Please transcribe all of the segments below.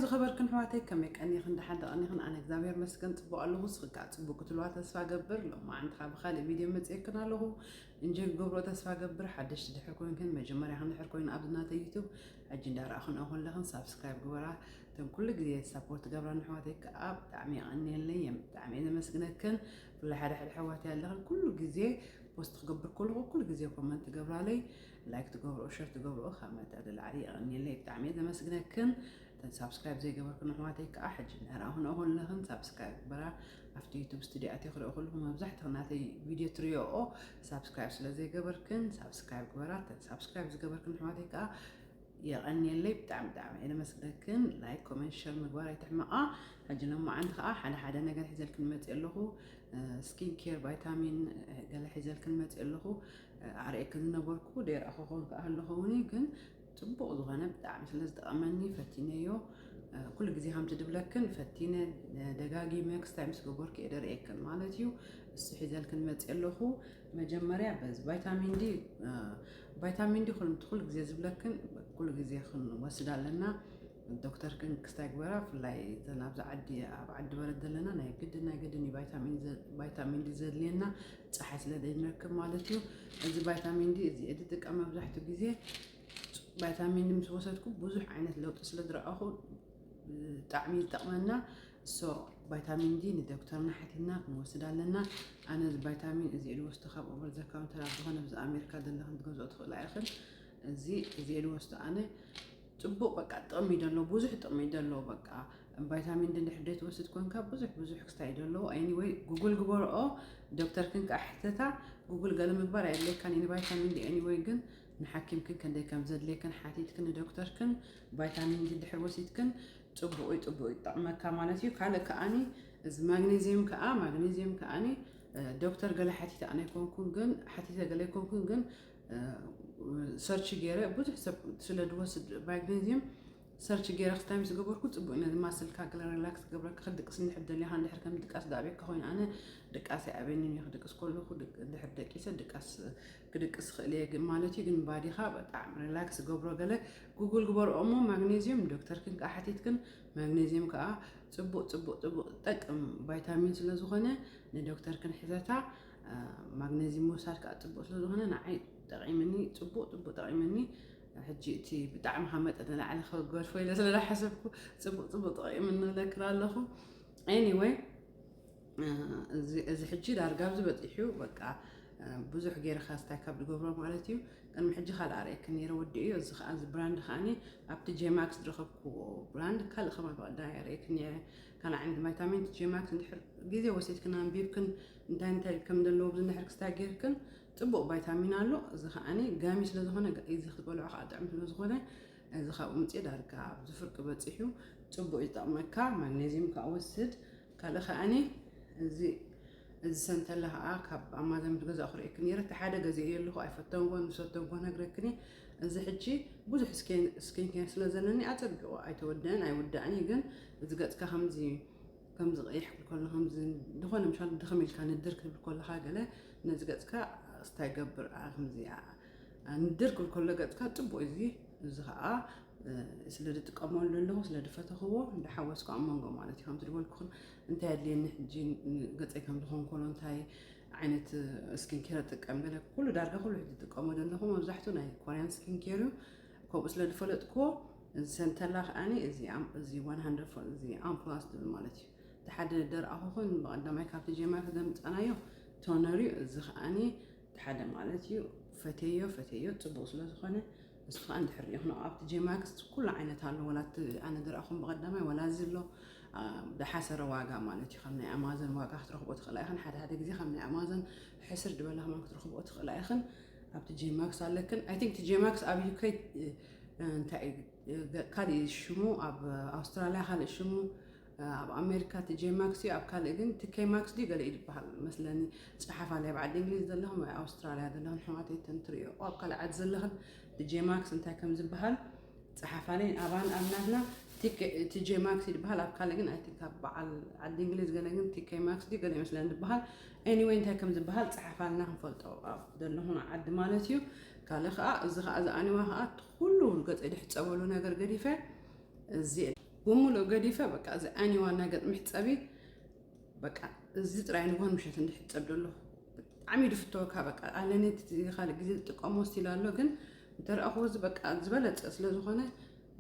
ዝኸበርክን ኣሕዋተይ፣ ከመይ ቀኒኽን? ደሓን ዶ ቀኒኽን? ኣነ እግዚኣብሔር መስገን ጽቡቕ ኣለኹ። ንስኺ ከኣ ጽቡቕ ክትህልዋ ተስፋ ገብር። ሎማዓንቲ ከኣ ብኻልእ ቪድዮ መጺኤክን ኣለኹ። እንጆይ ክገብሮ ተስፋ ገብር። ሓደሽቲ ድሕር ኮይንክን፣ መጀመርያኽን ድሕር ኮይኑ ኣብዚ ናተይ ዩቱብ፣ ሕጂ እንዳረኣኽንኦ ከለኽን ሳብስክራይብ ግበራ። እተን ኩሉ ግዜ ሳፖርት ትገብራኒ ኣሕዋተይ ከኣ ብጣዕሚ የቐንየለይ፣ የም-፣ ብጣዕሚ እየ ዘመስግነክን። ብፍላይ ሓደ ሓደ ኣሕዋተይ ኣለኽን ኩሉ ግዜ ፖስት ክገብር ከለኹ ኩሉ ግዜ ኮመንት ትገብራለይ፣ ላይክ ትገብርኦ፣ ሸር ትገብርኦ ካብ መጠን ንላዕሊ የቐንየለይ። ብጣዕሚ እየ ዘመስግነክን። እተን ሳብስክራይብ ዘይገበርክን ኣሕዋተይ ከኣ ሕጂ እንዳረኣኽንኦ ከለኽን ሳብስክራይብ ግበራ። ኣብቲ ዩቱብ ስቱድዮ ኣትየ ክሪኦ ከለኹ መብዛሕትኽን ናተይ ቪድዮ ትሪኦኦ ሳብስክራይብ ስለ ዘይገበርክን ሳብስክራይብ ግበራ። እተን ሳብስክራይብ ዝገበርክን ኣሕዋተይ ከኣ የቐንየለይ። ብጣዕሚ ብጣዕሚ እየ ዘመስግነክን። ላይክ፣ ኮመንት፣ ሸር ምግባር ኣይትሕመቓ። ሕጂ ሎማዓንቲ ከኣ ሓደ ሓደ ነገር ሒዘልክን መፅእ ኣለኹ። ስኪን ኬር፣ ቫይታሚን፣ ገለ ሒዘልክን መፅእ ኣለኹ። ኣርእየክን ዝነበርኩ ደይረኣኹ ክኸውን ከኣ ኣለኹ እውን እዩ፣ ግን ጽቡቕ ዝኾነ ብጣዕሚ ስለ ዝጠቐመኒ ፈቲነዮ። ኩሉ ግዜ ከምቲ ድብለክን ፈቲነ ደጋጊመ ክስታይ ምስ ገበርኩ እየ ደርእየክን ማለት እዩ። እሱ ሒዘልክን መፅእ ኣለኹ። መጀመርያ በዚ ቫይታሚን ዲ፣ ቫይታሚን ዲ ኩሉ፣ ኩሉ ግዜ ዝብለክን ኩሉ ግዜ ክንወስድ ኣለና። ዶክተርክን ክስታይ ግበራ፣ ብፍላይ እዘን ኣብዚ ዓዲ፣ ኣብ ዓዲ በረድ ዘለና ናይ ግድን፣ ናይ ግድን እዩ ቫይታሚን ዘ-፣ ቫይታሚን ዲ ዘድልየና፣ ፀሓይ ስለ ዘይንረክብ ማለት እዩ። እዚ ቫይታሚን ዲ እዚ እየ ዝጥቀም መብዛሕትኡ ግዜ። ቫይታሚን ዲ ምስ ወሰድኩ ብዙሕ ዓይነት ለውጢ ስለ ዝረኣኹ ብጣዕሚ ይጠቕመና። ሶ ቫይታሚን ዲ ንዶክተርና ሓቲትና ክንወስድ ኣለና። ኣነ እዚ ቫይታሚን እዚ እየ ዝወስዶ ካብ ኦቨር ዘ ካውንተር ኣብ ዝኾነ ኣብዚ ኣሜሪካ ዘለኽን ክትገዝኦ ትኽእላ ኢኽን። እዚ፣ እዚ እየ ዝወስዶ ኣነ። ጽቡቕ በቃ ጥቕሚ እዩ ዘለዎ፣ ብዙሕ ጥቕሚ እዩ ዘለዎ። በቃ ቫይታሚን ዲ እንድሕር ዘይትወስድ ኮንካ ብዙሕ፣ ብዙሕ ክስታይ እዩ ዘለዎ። ኤኒወይ ጉግል ግበርኦ፣ ዶክተርክን ከኣ ሕተታ። ጉግል ገለ ምግባር ኣየድልየካን እዩ ንቫይታሚን ዲ። ኤኒወይ ግን ንሓኪምክን ክንደይ ከም ዘድልየክን ሓቲትክን ንዶክተርክን ቫይታሚን ዲ እንድሕር ወሲድክን ጽቡቕ እዩ፣ ጽቡቕ ይጠቕመካ ማለት እዩ። ካልእ ከኣኒ እዚ ማግኔዚየም ከኣ፣ ማግኔዚየም ከኣኒ፣ እ፣ ዶክተር ገለ ሓቲተ ኣነ ኣይኮንኩን ግን፣ ሓቲተ ገለ ኣይኮንኩን ግን፣ እ፣ ሰርች ገይረ ብዙሕ ሰብ ስለ ዝወስድ ማግኔዚየም ሰርች ገይረ ክስታይ ምስ ገበርኩ ጽቡቕ እዩ። ነዚ ማስልካ ገለ ሪላክስ ክገብረካ፣ ክድቅስ እንድሕር ደሊኻ፣ እንድሕር ከም ድቃስ ዝኣበየካ ኮይኑ፣ ኣነ ድቃስ ኣይኣበየንን እዩ። ክድቅስ ከለኹ ድቅ-፣ እንድሕር ደቂሰ ድቃስ ክድቅስ ክእል እየ ግን ማለት እዩ። ግን ባዲኻ ብጣዕሚ ሪላክስ ገብሮ። ገለ ጉግል ግበርኦ እሞ ማግኔዚየም ዶክተርክን ከኣ ሓቲትክን፣ ማግኔዚየም ከኣ ጽቡቕ፣ ጽቡቕ፣ ጽቡቕ ጠቅም ቫይታሚን ስለ ዝኾነ ንዶክተርክን ሕተታ። እ፣ ማግኔዚየም ምውሳድ ከኣ ጽቡቕ ስለ ዝኾነ ንዓይ ጠቒምኒ፣ ጽቡቕ፣ ጽቡቕ ጠቒምኒ። ሕጂ እቲ ብጣዕሚ ካብ መጠን ንላዕሊ ክገድፎ ኢለ ስለ ዝሓሰብኩ ጽቡቕ፣ ጽቡቕ ጠቒምኒ እብለክን ኣለኹ። ኤኒወይ፣ እ፣ እዚ፣ እዚ ሕጂ ዳርጋ ኣብዚ በጺሑ፣ በቃ፣ እ፣ ብዙሕ ገይረ ክስታይ ካብ ዝገብሮ ማለት እዩ። ቅድሚ ሕጂ ካልእ ኣርእየክን ነይረ፣ ወዲኡ እዩ። እዚ ከኣ፣ እዚ ብራንድ ከኣኒ ኣብቲ ጄማክስ ዝረኸብኩዎ ብራንድ፣ ካልእ ከማን ብቐዳማይ ኣርእየክን ነይረ። ካልእ ዓይነት ቫይታሚን፣ እቲ ጄማክስ እንድሕር ግዜ ወሲድክን ኣንቢብክን እንታይ እንታይ ከም ዘለዎ፣ ብዚ እንድሕር ክስታይ ጌርክን፣ ጽቡቕ ቫይታሚን ኣሎ። እዚ ከኣኒ ጋሚ ስለ ዝኾነ፣ ጋ-፣ እዚ ክትበልዖ ከኣ ጥዑም ስለ ዝኾነ፣ እዚ ካብኡ ምጽእ ዳርጋ ኣብዚ ፍርቂ በጺሑ። ጽቡቕ እዩ ዝጠቕመካ። ማግኔዚየም ከኣ ወስድ። ካልእ ከኣኒ እዚ፣ እዚ ሰንተላ ከኣ ካብ ኣማዞን ዝገዛእኩ ርእየክን ነይረ። እቲ ሓደ ገዚኤዮ ኣለኹ፣ ኣይፈተንኩን፣ ዝሰተንኩ ነግረክን እየ። እዚ ሕጂ ብዙሕ ስኪን፣ ስኪን ኬር ስለ ዘለኒ ኣጸቢቑ ኣይተወደአን፣ ኣይውዳእን እዩ። ግን እዚ ገጽካ ከምዚ፣ ከምዚ ቀይሕ ክብል ከሎ፣ ከምዚ ዝኾነ ምሻል ድኽም ኢልካ ንድር ክብል ከለኻ ገለ ነዚ ገጽካ ስታይ ገብር፣ ኣ፣ ከምዚ፣ ኣ፣ ንድር ክብል ከሎ ገጽካ ጽቡቕ እዩ። እዚ፣ እዚ ኸኣ፣ እ፣ ስለ ዝጥቀመሉ ኣለኹ፣ ስለ ዝፈተኽዎ፣ እንዳሓወስኩ ኣብ መንጎ ማለት እዩ። ከምቲ ዝበልኩኹም እንታይ ኣድልየኒ ሕጂ፣ ን-፣ ገጸይ ከም ዝኾንኩ፣ እንታይ ዓይነት፣ እ፣ ስኪን ኬር እጥቀም፣ ገለ ኩሉ፣ ዳርጋ ኩሉ ሕጂ ዝጥቀሞ ዘለኹ መብዛሕትኡ ናይ ኮርያን ስኪን ኬር እዩ። ከምኡ ስለ ዝፈለጥክዎ፣ እዚ ሰንተላ ከኣኒ፣ እዚ ኣም-፣ እዚ ዋን ሃንድረድ ፎ-፣ እዚ ኣምፕላስ ዝብል ማለት እዩ። እቲ ሓደ ደርኣኹኹን ብቐዳማይ ካብቲ ጄማክስ ዘምጻናዮ ቶነር እዩ። እዚ ከኣኒ እቲ ሓደ ማለት እዩ። ፈቴዮ፣ ፈቴዮ፣ ጽቡቕ ስለ ዝኾነ፣ ንሱ ከኣ እንድሕር ሪኢኽንኦ ኣብቲ ጄማክስ ኩሉ ዓይነት ኣሎ። ወላ እቲ ኣነ ዝረኣኹም ብቐዳማይ፣ ወላ እዚ ኣሎ፣ ኣ፣ ብሓሰረ ዋጋ ማለት እዩ። ከም ናይ ኣማዞን ዋጋ ክትረኽቦ ትኽእላ ኢኽን። ሓደ ሓደ ግዜ ከም ናይ ኣማዞን ሕስር ዝበለ ከማን ክትረኽብኦ ትኽእላ ኢኽን። ኣብቲ ጄማክስ ኣለክን። ኣይ ቲንክ እቲ ጄማክስ ኣብ ዩ ኬ፣ እ፣ እንታይ እዩ፣ እ፣ ገ-፣ ካልእ እዩ ሽሙ፣ ኣብ ኣውስትራልያ ካልእ ሽሙ፣ እ፣ ኣብ ኣሜሪካ እቲ ጄማክስ እዩ፣ ኣብ ካልእ ግን ቲ ኬ ማክስ ድዩ ገለ እዩ ዝበሃል መስለኒ። ጸሓፋለይ ኣብ ዓዲ እንግሊዝ ዘለኹም ወይ ኣውስትራልያ ዘለኹም ኣሕዋተይ፣ እተን ትርእዮ ኣብ ካልእ ዓዲ ዘለኽን እቲ ጄማክስ እንታይ ከም ዝበሃል ጸሓፋለይ። ኣባን ኣብ ናትና ቲ ኬ፣ ቲ ጄ ማክስ ይበሃል፣ ኣብ ካልእ ግን ኣይ ቲንክ ኣብ በዓል ዓዲ እንግሊዝ ገለ ግን ቲ ኬ ማክስ ድዩ ገለ ይመስለኒ ዝበሃል። ኤኒወይ እንታይ ከም ዝበሃል ጸሓፋልና ክንፈልጦ ኣብ ዘለኹና ዓዲ ማለት እዩ። ካልእ ከኣ እዚ ከኣ እዚ ኣኒዋ ከኣ ኩሉ ገጸይ ድሕጸበሉ ነገር ገዲፈ እዚ ብምሉእ ገዲፈ በቃ እዚ ኣኒዋ ናይ ገጽ መሕጸቢ በቃ እዚ ጥራይ ንጎን ምሸት እንድሕጸብ ደሎ ብጣዕሚ ድፍተወካ። በቃ ኣለኒ እቲ ካልእ ግዜ ዝጥቀሞ ስቲል ኣሎ፣ ግን እንተረኣኹ እዚ በቃ ዝበለጸ ስለ ዝኾነ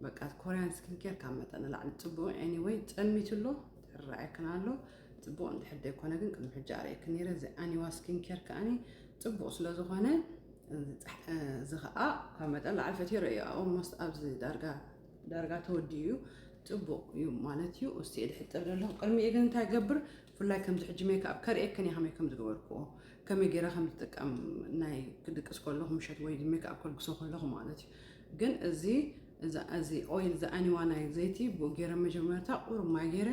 በቃ ኮርያን ስኪን ኬር ካብ መጠን ንላዕሊ ጽቡቕ። ኤኒወይ ጸልሚቱ ኣሎ፣ ተረኣየክን ኣሎ ጽቡቕ። እንድሕር ዘይኮነ ግን ቅድሚ ሕጂ ኣርእየክን ነይረ። እዚ ኣኒዋ ስኪን ኬር ከኣኒ ጽቡቕ ስለ ዝኾነ እዚ ከዓ ካብ መጠን ላዕሊ ፈትዮ ረእዮ። ኦልሞስት ኣብዚ ዳርጋ ዳርጋ ተወዲኡ እዩ። ጽቡቕ እዩ ማለት እዩ። እስቲ ኢድ ሕጠብ ዘለኹ። ቅድሚኡ ግን እንታይ ገብር? ብፍላይ ከምዚ ሕጂ ሜክኣፕ ከርእየክን እየ ከመይ ከም ዝገበርክዎ፣ ከመይ ገይረ ከም ዝጥቀም፣ ናይ ክድቅስ ከለኹ ምሸት ወይ ሜክኣፕ ከልግሶ ከለኹ ማለት እዩ። ግን እዚ እዚ ኦይል፣ እዚ ኣኒዋ ናይ ዘይቲ ብኡ ገይረ መጀመርታ ቁሩብ ማይ ገይረ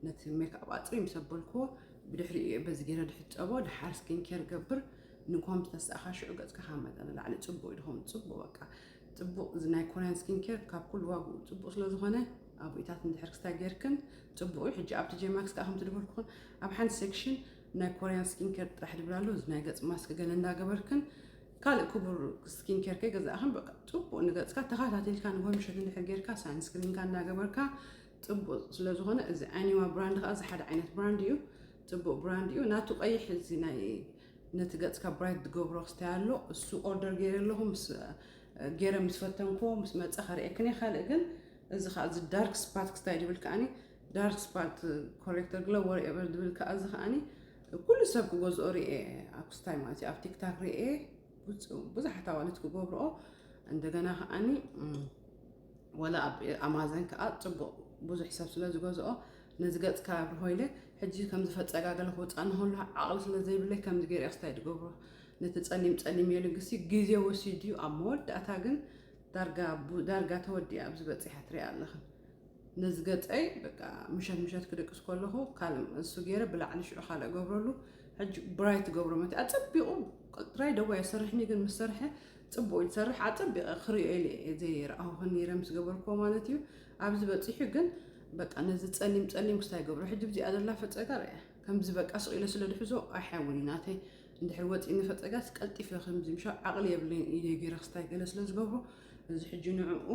ነቲ ሜክኣፕ ኣጽሪ ምስ ኣበልክዎ፣ ብድሕሪኡ እየ በዚ ገይረ ድሕጸቦ። ድሓር ስኪን ኬር ገብር። ንኳም ዝተሳእኻ ሽዑ ገጽካ ካብ መጠን ንላዕሊ ጽቡቕ እዩ ድኸውን። ጽቡቕ በቃ ጽቡቕ። እዚ ናይ ኮርያን ስኪን ኬር ካብ ኩሉ ዋግኡ ጽቡቕ ስለ ዝኾነ ኣብኡታት እንድሕር ክስታይ ጌርክን ጽቡቕ እዩ። ሕጂ ኣብቲ ጄማክስ ከዓ ከምቲ ድበልኩኹን ኣብ ሓንቲ ሴክሽን ናይ ኮርያን ስኪን ኬር ጥራሕ ድብል ኣሎ። እዚ ናይ ገጽ ማስክ ገለ እንዳገበርክን ካልእ ክቡር ስኪን ኬር ከይገዛእኽን በቃ ጽቡቕ ንገጽካ ተኸታቲልካ ንጎ ምሸት እንድሕር ጌርካ ሳንስክሪንካ እንዳገበርካ ጽቡቕ ስለ ዝኾነ እዚ ኣኒዋ ብራንድ ከዓ እዚ ሓደ ዓይነት ብራንድ እዩ። ጽቡቕ ብራንድ እዩ። ናቱ ቀይሕ እዚ ናይ ነቲ ገጽካ ብራይት ዝገብሮ ክስታይ ኣሎ። እሱ ኦርደር ገይረ ኣለኹ። ምስ ገይረ ምስ ፈተንክዎ ምስ መጸ ከርእየክን እየ። ካልእ ግን እዚ ከዓ እዚ ዳርክ ስፓት ክስታይ ድብል ከዓኒ ዳርክ ስፓት ኮሬክተር ግለ ወርኤቨር ድብል ከዓ እዚ ከዓኒ ኩሉ ሰብ ክገዝኦ ርኤ ኣብ ክስታይ ማለት እዩ። ኣብ ቲክታክ ርኤ ብዙ- ብዙሓት ኣዋልድ ክገብርኦ። እንደገና ከዓኒ እም፣ ወላ ኣብ ኣማዘን ከዓ ጽቡቕ ብዙሕ ሰብ ስለ ዝገዝኦ ነዚ ገጽካ ኣብርሆ ኢለ ሕጂ ከም ዝፈጸጋገለ ክወፅኣ እንከሎ ዓቕሊ ስለ ዘይብለይ ከምዚ ገይረ ክስታይ ድገብሮ። ነቲ ጸሊም ጸሊም የልግሲ ግዜ ወሲዱ እዩ። ኣብ መወዳእታ ግን ዳርጋ ቡ- ዳርጋ ተወዲኣ ኣብዚ በጺሓ ትሪኣ ኣለኽን። ነዚ ገጸይ በቃ ምሸት ምሸት ክድቅስ ከለኹ ካልእ እሱ ገይረ ብላዕሊ ሽዑ ካልእ ገብረሉ። ሕጂ ብራይት ገብሮ መቲ ኣጸቢቑ ጥራይ ደዋ የሰርሕኒ ግን ምስ ሰርሐ ጽቡቕ እዩ ዝሰርሕ። ኣጸቢቐ ክሪኦ ኢለ እየ ዘይረኣኹ ነይረ ምስ ገበርክዎ ማለት እዩ። ኣብዚ በጺሑ ግን በቃ ነዚ ጸሊም ጸሊም ክስታይ ገብሮ። ሕጂ ብዚኣ ዘላ ፈጸጋ ርኣያ። ከምዚ በቃ ስቕ ኢለ ስለ ድሕዞ ኣይሓውን እዩ ናተይ። እንድሕር ወጺእኒ ፈጸጋስ ቀልጢፈ ከምዚ ምሻ ዓቕሊ የብለይን ኢደ ገይረ ክስታይ ገለ ስለ ዝገብሮ እዚ ሕጂ ንዕኡ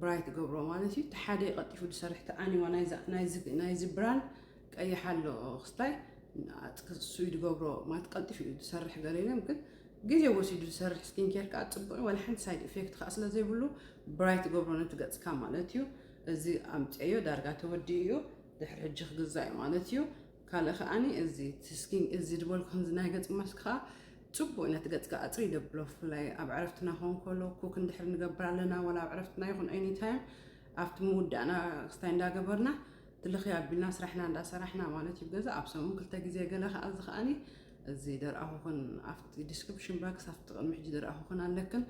ብራይት ገብሮ ማለት እዩ። እቲ ሓደ ቀልጢፉ ዝሰርሕ እቲ ኣኒዋ ናይዚ- ናይዚ ናይዚ ብራንድ ቀይሕ ኣሎ ክስታይ ኣጥቅሱ ድገብሮ ማለት ቀልጢፉ እዩ ዝሰርሕ ገለ ኢሎም ግን ግዜ ወሲዱ ዝሰርሕ ስኪን ኬር ከዓ ጽቡቕ እዩ። ዋላ ሓንቲ ሳይድ ኢፌክት ከዓ ስለ ዘይብሉ ብራይት ገብሮ ነቲ ገጽካ ማለት እዩ። እዚ ኣምፅዮ ዳርጋ ተወዲኡ እዩ። ድሕሪ ሕጂ ክግዛእ እዩ ማለት እዩ። ካልእ ከዓኒ እዚ ስኪን እዚ ዝበልኩ ከምዚ ናይ ገጽ ማስክ ከዓ ጽቡቅ እዩ ነቲ ገጽካ ኣጽሪ ደብሎ ብፍላይ ኣብ ዕረፍትና ክኾን ከሎ ኩክ እንድሕር ንገብር ኣለና ወላ ኣብ ዕረፍትና ይኹን ኤኒታይም ኣብቲ ምውዳእና ክስታይ እንዳገበርና ትልኺ ኣቢልና ስራሕና እንዳሰራሕና ማለት እዩ ገዛ ኣብ ሰሙን ክልተ ግዜ ገለ ከዓ እዚ ከዓኒ እዚ ደርኣኹኽን ኣብቲ ዲስክሪፕሽን ባክስ ኣብቲ ቅድሚ ሕጂ ደርኣኹኽን ኣለክን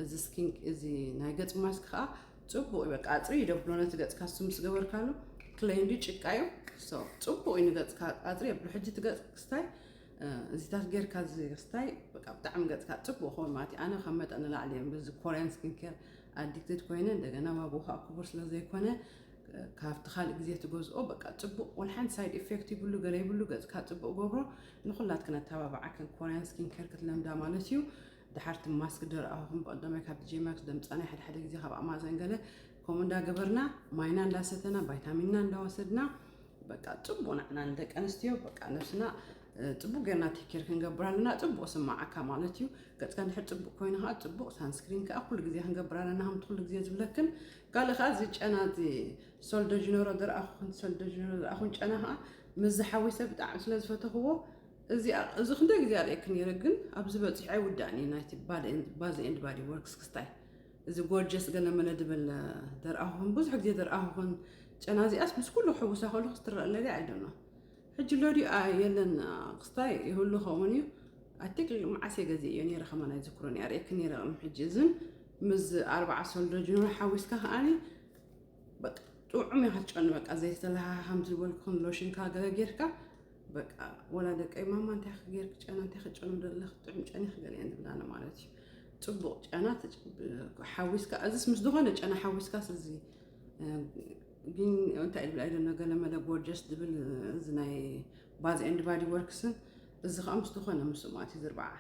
እዚ ስኪን እዚ ናይ ገጽ ማስክ ከዓ ጽቡቅ እዩ በቃ ኣጽሪ ይደብሎ ነቲ ገጽካ እሱ ምስ ገበርካሉ ክለይ እንዲ ጭቃ እዩ ጽቡቅ እዩ ንገጽካ ኣጽሪ የብሎ ሕጂ ትገጽ ክስታይ እዚታት ጌርካ እዚ ክስታይ በቃ ብጣዕሚ ገጽካ ጽቡቅ ክኸውን ማለት እዩ ኣነ ካብ መጠን ንላዕሊ እዮም በዚ ኮርያን ስኪን ኬር ኣዲክትድ ኮይነ እንደገና ዋግኡ ከዓ ክቡር ስለ ዘይኮነ ካብቲ ካልእ ግዜ ትገዝኦ በቃ ጽቡቅ ወላ ሓንቲ ሳይድ ኢፌክት ይብሉ ገለ ይብሉ ገጽካ ጽቡቅ ገብሮ ንኩላትክን ኣተባብዓክን ኮርያን ስኪን ኬር ክትለምዳ ማለት እዩ ድሓርቲ ማስክ ደርኣኹም ብቀደማይ ካብ ዲጄ ማክስ ደምጻናይ ሓደ ሓደ ግዜ ካብ ኣማዘን ገለ ከምኡ እንዳገበርና ማይና እንዳሰተና ቫይታሚንና እንዳወሰድና በቃ ጽቡቅ ንዓና ንደቂ ኣንስትዮ በቃ ነብስና ጽቡቅ ጌርና ቴክ ኬር ክንገብር ኣለና ጽቡቅ ስማዓካ ማለት እዩ ገጽካ እንድሕር ጽቡቅ ኮይኑ ከዓ ጽቡቅ ሳንስክሪን ከዓ ኩሉ ግዜ ክንገብር ኣለና ከምቲ ኩሉ ግዜ ዝብለክን ካልእ ከዓ እዚ ጨና እዚ ሶልዶ ጅነሮ ዝረኣኹን ሶልዶ ጅነሮ ዝረኣኹን ጨና ከዓ ምስ ዝሓዊሰ ብጣዕሚ ስለ ዝፈተኽዎ እዚ እዚ ክንደይ ግዜ ኣርእየክ ነይረ ግን ኣብዚ በፂሑ ኣይውዳእን እዩ ናይቲ ባዝ ኤንድ ባዲ ወርክስ ክስታይ እዚ ጎርጀስ ገለመለ ድብል ደርኣኹን ብዙሕ ግዜ ደርኣኹን ጨና እዚኣስ ምስ ኩሉ ክሕውሳ ከለኹ ስትረኣለሊ ኣይደኖ ሕጂ ሎዲ የለን ክስታይ ይህሉ ኸውን እዩ ኣቲክ መዓስ ገዜ እዮ ነይረ ከማን ኣይዝክሮን ኣርእየክ ነይረ ቅድሚ ሕጂ እዝን ምስ ኣርባዓ ሶልዶ ጅኖ ሓዊስካ ከዓኒ ጥዑም ኢኻ ትጨኑ በቃ ዘይተለሃሃ ከም ዝበልኩኹም ሎሽንካ ገለ ጌርካ በቃ ወላ ደቀይ ማማ እንታይ ክጌርክ ጨና እንታይ ክጨኑ ደለኽ ጥዑም ጨኒ ክገለ እየን ዝብላና ማለት እዩ ጽቡቕ ጨና ሓዊስካ እዚስ ምስ ዝኾነ ጨና ሓዊስካ ስዚ ግን እንታይ ድብል ኣይደነ ገለ መለ ጎርጀስ ድብል እዚ ናይ ባዝ ኤንድ ባዲ ወርክስን እዚ ከዓ ምስ ዝኾነ ምስ ማለት እዩ ዝርባዓ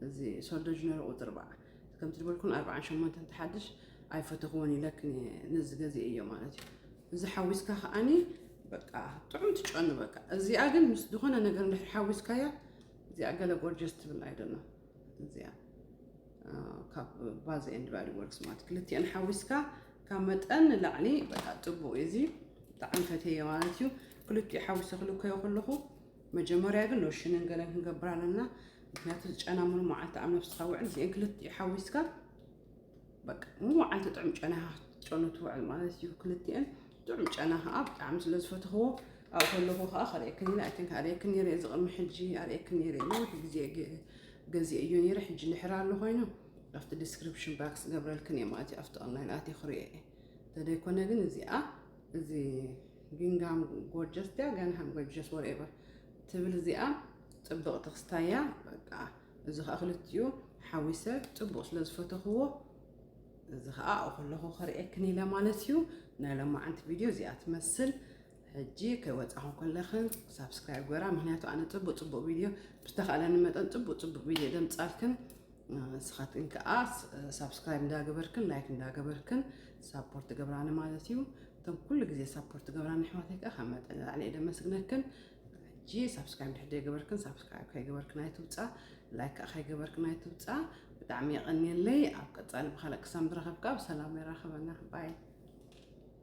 እዚ ሶልዶ ጅነር ቁፅሪ በዓ ከምቲ ዝበልኩን ኣርባዓን ሸሞንተን ተሓድሽ ኣይፈተኽዎን ኢለክን ነዚ ገዚአ እዮ ማለት እዩ እዚ ሓዊስካ ከዓኒ በቃ ጥዑም ትጨኑ። በቃ እዚኣ ግን ምስ ዝኾነ ነገር እንድሕር ሓዊስካያ እዚኣ ገለ ጎርጀስ ትብል ኣይደለም። እዚኣ ካብ ባዝ ኤንድ ባዲ ወርክስ ማለት ክልቲአን ሓዊስካ ካብ መጠን ንላዕሊ በቃ ጥቡቅ እዩ። እዚ ብጣዕሚ ፈትየ ማለት እዩ። ክልቲኡ ሓዊሰ ክልከዮ ከለኹ መጀመርያ ግን ሎሽንን ገለን ክንገብር ኣለና። ምክንያቱ ጨና ሙሉ መዓልቲ ኣብ ነብስካ ውዕል። እዚአን ክልቲኡ ሓዊስካ በቃ ሙሉ መዓልቲ ጥዑም ጨና ጨኑ ትውዕል ማለት እዩ። ክልቲአን ጥዑም ጨና ከዓ ብጣዕሚ ስለ ዝፈትኽዎ ኣብኡ ከለኹ ከዓ ከርእየክን ኢለ ኣይተን ከርእየክን ነይረ እዚ ቅድሚ ሕጂ ኣርእየክን ነይረ ነዊሕ ግዜ ገ- ገዚአ እዩ ነይረ። ሕጂ ንሕር ኣሎ ኮይኑ ኣብቲ ዲስክሪፕሽን ባክስ ገብረልክን እየ ማለት እዩ። ኣብቲ ኦንላይን ኣትየ ክርእዮ እየ። ተደይኮነ ግን እዚኣ እዚ ጊንግሃም ጎርጀስ ድያ ጋንሃም ጎርጀስ ወርኤቨር ትብል እዚኣ ጽብቕቲ ክስታያ በቃ እዚ ከዓ ክልቲኡ ሓዊሰ ጽቡቕ ስለ ዝፈተኽዎ እዚ ከዓ ኣብኡ ከለኹ ከርእየክን ኢለ ማለት እዩ። ናይ ሎማዓንቲ ቪድዮ እዚኣ ትመስል። ሕጂ ከይወፃኹም ከለኽን ሳብስክራይብ ገራ ምክንያቱ ኣነ ፅቡቅ ፅቡቅ ቪድዮ ብዝተኻእለኒ መጠን ፅቡቅ ፅቡቅ ቪድዮ ደምፃልክን። ንስኻትክን ከዓ ሳብስክራይብ እንዳገበርክን ላይክ እንዳገበርክን ሳፖርት ገብራኒ ማለት እዩ። እቶም ኩሉ ግዜ ሳፖርት ገብራኒ ኣሕዋተይ ከዓ ካብ መጠን ንላዕሊ እየ ደመስግነክን። ሕጂ ሳብስክራይብ ድሕር ዘይገበርክን ሳብስክራይብ ከይገበርክን ኣይትውፃ፣ ላይክ ከዓ ከይገበርክን ኣይትውፃ። ብጣዕሚ የቐንየለይ። ኣብ ቀፃሊ ብካልእ ክሳብ ንራኸብ ከዓ ብሰላም የራኽበና። ባይ።